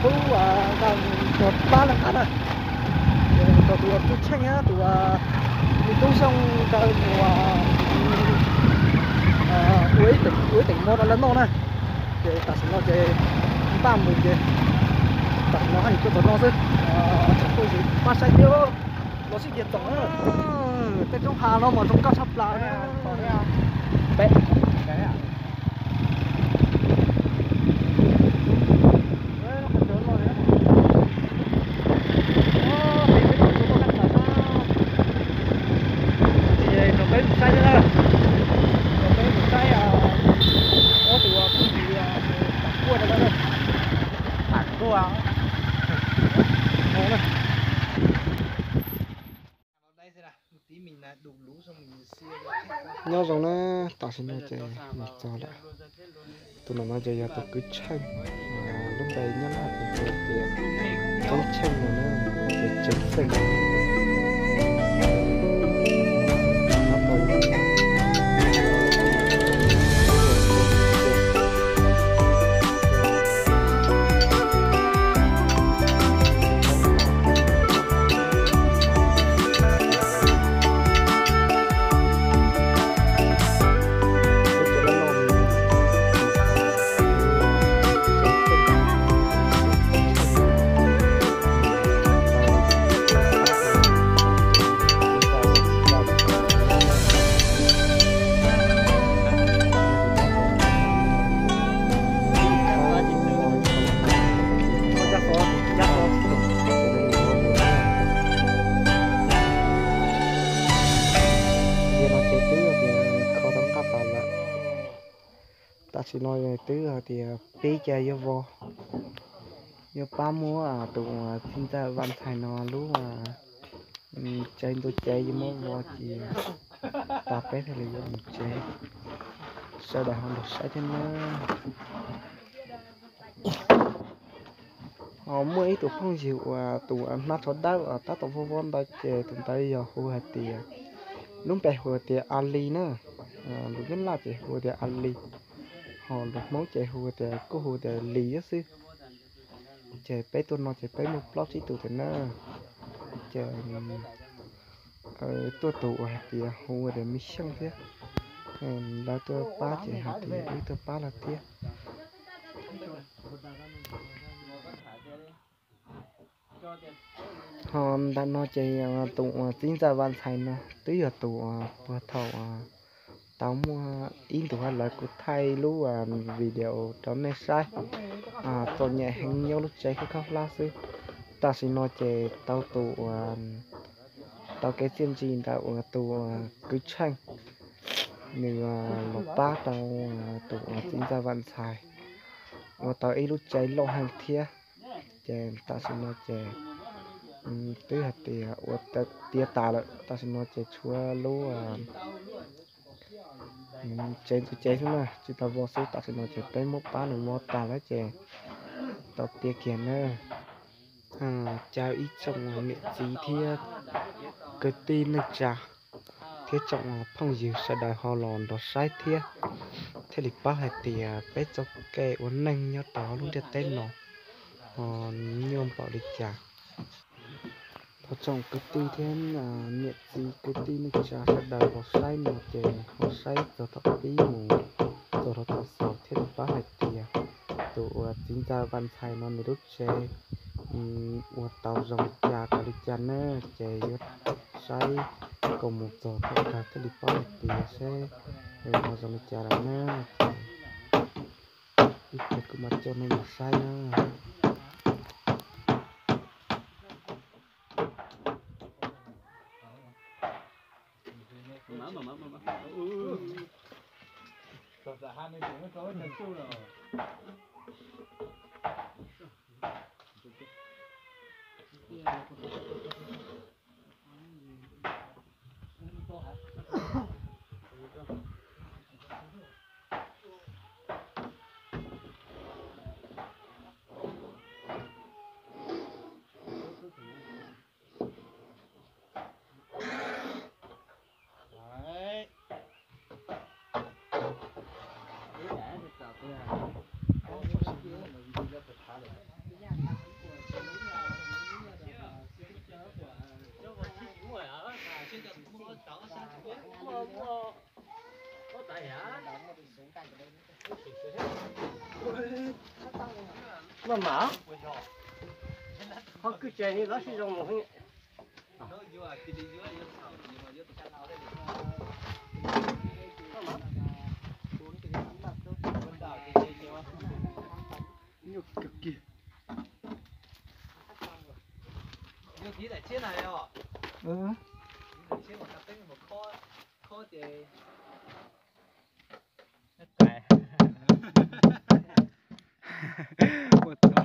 Tub nqa mus rau pab leej qab na, ces rau tus kwv Tsheej thiab tus me tub Xyooj nkawd mus ua ib teem mov rau lawv noj na. Ces tam sim no ces npaj mus ces tam sim no haj yam tuaj txog no xwb. Tsoom phooj ywg pab saib thiab los sib ntiag txom na. Tej roob hav no mas zoo nkauj tshaj plaws na. Ces peb mus saib na, peb mus saib ob tug phooj ywg tam kuaj rau na, tam kuaj. Nyob zoo na, tam sim no ces mus txog lawm. Tus no no ces yog tus kwv Tsheej, lub npe nyob Nplog ces hu tias Tseeb Tsheej no na, ces Tseeb Xeej. Tam sim no twb hais tias peb caug yuav vau, yuav pab muab tus txiv ntxawm Vaj Ntxhais no lub tsev ntuj tsev yuav muab vau cia tas peb thiaj li yuav mus tsev. Sawv daws ho los saib thiab na. Ho muaj ib tug phooj ywg uas tus hnab tsho dawb tab tom vov vov ntawd ces tus ntawd yog hu hais tias, lub npe hu tias Ali na, lus Nyab Laj ces hu tias Ali, ho lus Hmoob ces hu tias, kuj hu tias Lis xwb. Ces peb tuaj no ces peb muaj plaub tsib tus thiab na. Ces tuaj tus uas hais tias hu tias Me Xyooj thiab, lawv tuaj pab ces hais tias wb tuaj pab lawv thiab. Ho ntawm no ces tus uas txiv ntxawm Vaj Ntxhais no twb yog tus uas puag thaum tau muaj ib ntus lawv kuv thaij lub video rau nej saib, txom nyem heev, nyob lub tsev khaub khaub hlab xwb. Tam sim no ces tau tus uas tau kev txiaj ntsig ntawm uas tus kwv Tsheej, nws los pab rau tus uas txiv ntxawm Vaj Ntxhais ua tau ib lub tsev loj heev thiab. Ces tam sim no ces twb hais tias ua tiav tas lawm, tam sim no ces tshuav lub tsev ntxuav cev xwb na, tsis tau vau xwb. Tam sim no ces peb muab pab nws vau tas lawm ces tau tiav kiag na. Caw ib tsoom niam txiv thiab kwv tij neej tsa thiab tsoom phooj ywg sawv daws ho los nrog saib thiab, thiaj li paub hais tias peb txoj kev ua neej nyob rau lub ntiaj teb no ho nyuaj npaum li cas. Thov tsoom kwv tij thiab niam txiv kwv tij neej tsa sawv daws los saib no ces ho saib txog thaum pib mus txog rau thaum xaus thiaj li paub hais tias tus uas txiv ntxawm Vaj Ntxhais no nws lub tsev ua tau zoo li cas raws li cas na. Ces yuav saib kom mus txog thaum kawg thiaj li paub hais tias seb ho zoo li cas lawm na. Ces ib pliag kuv mam coj nej mus saib na. Maj mam, qhov kwj tse ni lov sib zoo mus. Nyuaj kawg kiag. Ua tau.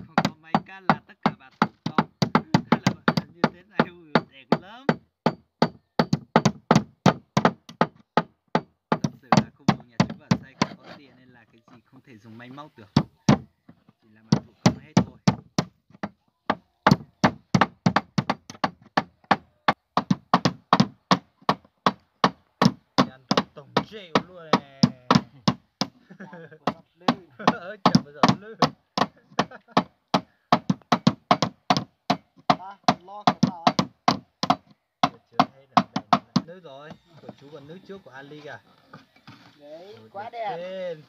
Không có máy cắt là tất cả bà thủ công. Hay là bà làm như thế này, ừ, đẹp lắm. Thật sự là khu vườn nhà chú Bảo Xanh không có điện nên là cái gì không thể dùng máy móc được. Chỉ làm bằng thủ công hết thôi. Nhà trồng tổng rượu luôn nè. Ớ, chậm một giọt nước. Lo của tao á. Tôi chưa thấy là đây là nước rồi. Của chú còn nước trước của Ali kìa. Đấy, quá đẹp. Tên.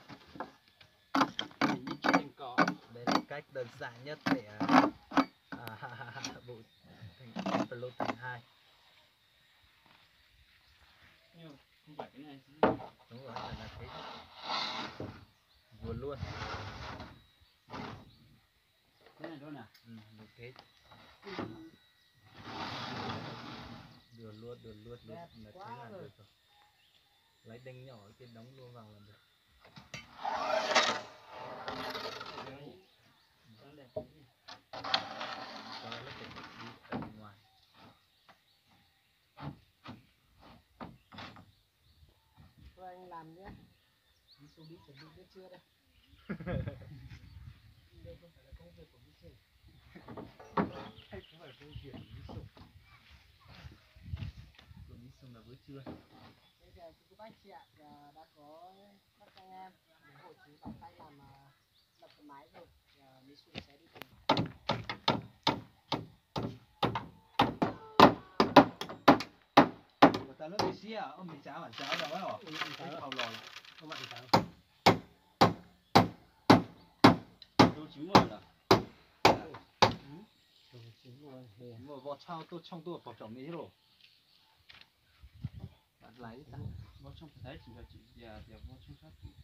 Nhìn cái trên cỏ. Đây là cách đơn giản nhất để, à, à, bộ thành, thành Blue Thành hai. Nhưng mà không phải cái này chứ. Đúng rồi, là, là thế. Vừa luôn. Thế này luôn à? Ừ, một thế. Được luôn, được luôn, được. Đẹp là thế quá là rồi. Được rồi. Lấy đinh nhỏ kia đóng luôn vào là được. Cho nó đẹp. Cho nó đẹp đi ở bên ngoài. Thôi anh làm nhé. Ví dụ đi chuẩn bị bữa trưa đây. Đây không phải là công việc của Mỹ Sùng. Đây không phải là công việc của Mỹ Sùng. Của Mỹ Sùng là bữa trưa. Bây giờ thì các bác chị ạ, à, đã có các anh em ủng hộ chú Bảo Xanh làm, à, lập cái máy rồi. Ờ, Mỹ Sùng sẽ đi cùng. Ua, tau lub tib si, ua, me tsav vam tsav los, ib qho los lawm. Tus tsis muaj lawm. Muaj voj tshauj tuaj tshooj tuaj pog tsom me thiab lauj. Voj tshauj tsis yog tias voj tshauj sab tid.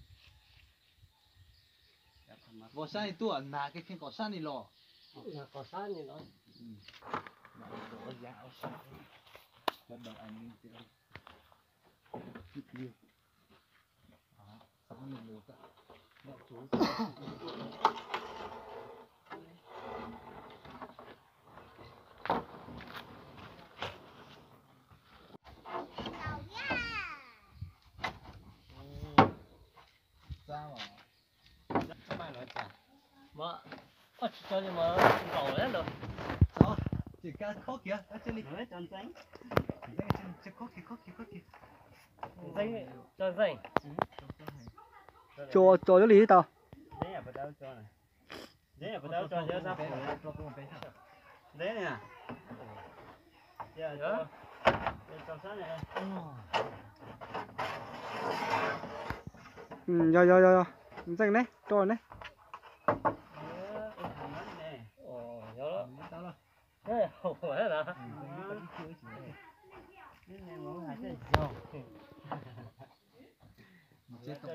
Voj sab tuaj nag kheej kheej kom sab ni los. Kom sab ni los. Tsis tso li mas nkaum lawm. Tsis, khob kiag, khob kiag, khob kiag. Ntxeeb, tso ntxeeb. Tso, tso li tau. Yog, yog, yog, yog. Ntxeej neb, tso neb. Ces tom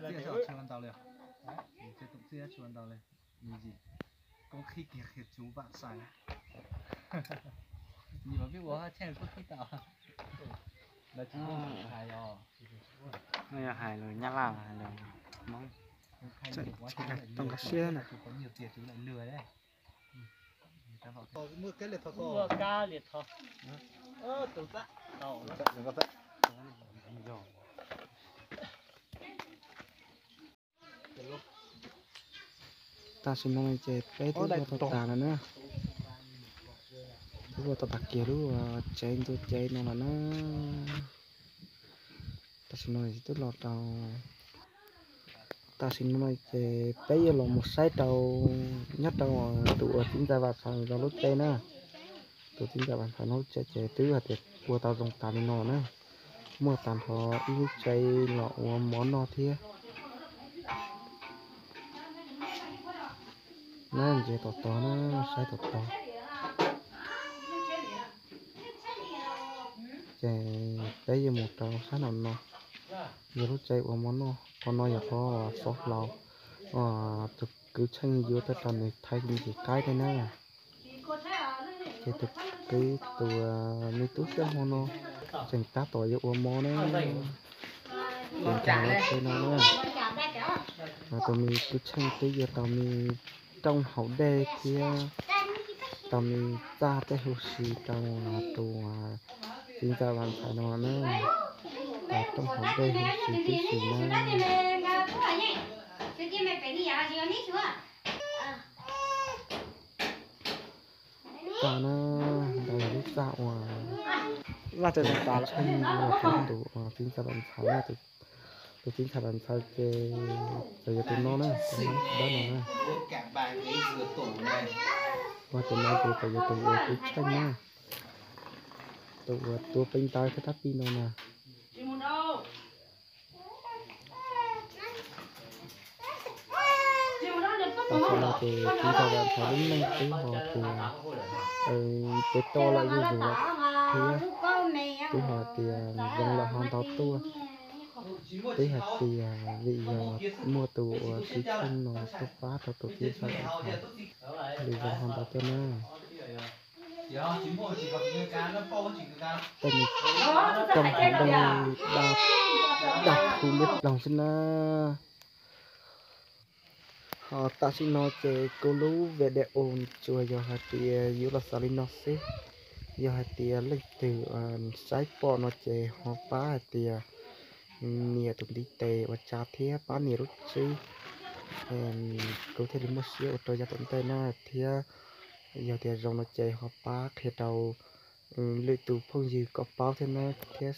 txiaj tshaj tshua ntau li, tom txiaj tshua ntau li, nws yim koob qhib kiag qhia tsuv vam xais, nws mas pib ua cheej koob qhib tau, lawv tsis hais os, no yog hais lus Nyab Laj los hais lus Hmoob. Tseem tsis tau nkag siab na. Tam sim no ces peb twb ua tau tas lawm na. Twb ua tau tas kiag lub tsev ntxuav cai no lawm na. Tam sim no twb los rau, tam sim no ces peb yuav los mus saib rau nyob rau tus uas txiv ntxawm Vam Xaiv zov lub tsev na. Tus txiv ntxawm Vam Xaiv no lub tsev ces twb hais tias ua tau zoo tas li no na. Muaj tag nrho ib lub tsev los ua mov noj thiab. Na, ntsia tom tod na, saib tom tod. Ces peb yuav mus rau sab no no, yog lub tsev ua mov noj. Qhov no yog qhov xov hlau, tus kwv Tsheej yuav tuaj rau nws thaij ntsis qaib thiab na. Ces tus kwv tus me tub Xyooj Hmoob no tseem tab tom yuav ua mov na. Ces nkag lub tsev no na, tus me kwv Tsheej twb yuav tau me rooj haus dej thiab tau me txaj tej huv si rau tus txiv ntxawm Vam Xaiv no na. Tau rooj haus dej huv si tib si na. Txaj na, ntawd yog lub txaj uas Vaj Tsawg Xeeb Ntxhais, tus txiv ntxawm Vam Xaiv na, tus txiv ntxawm Vam Xaiv ces txawm yuav tus no na, tus dawb no na. Ua tus no ces txawm yuav tus uas kwv Tsheej na, tus uas tuav peb ntawv thiab tab pij no na. Tam sim no ces txiv ntxawm Vam Xaiv lub neej twb ho tias, pem toj lawm zuj zus thiab, twb ho tias zoo lawm ho ntau tuaj. Twb hais tias vim yog muaj tus uas kwv Tsheej no tuaj pab rau tus txiv ntxawm Vam Xaiv li zoo ho ntau tuaj na. Tej me rooj hauv dej daj daj khuv liab ploog xwb na. Ho tam sim no ces kuv lub video tsuas yog hais tias yuav los xaus li no xwb. Yog hais tias leej twg saib pom no ces ho pab hais tias nias tus ntiv tes ua tsaug thiab pab nias lub tswb. Kuv thiaj li muaj siab ua rau yav tom ntej na thiab. Yog tias zoo no ces ho pab qhia rau lwm tus phooj ywg kom paub thiab na, thiab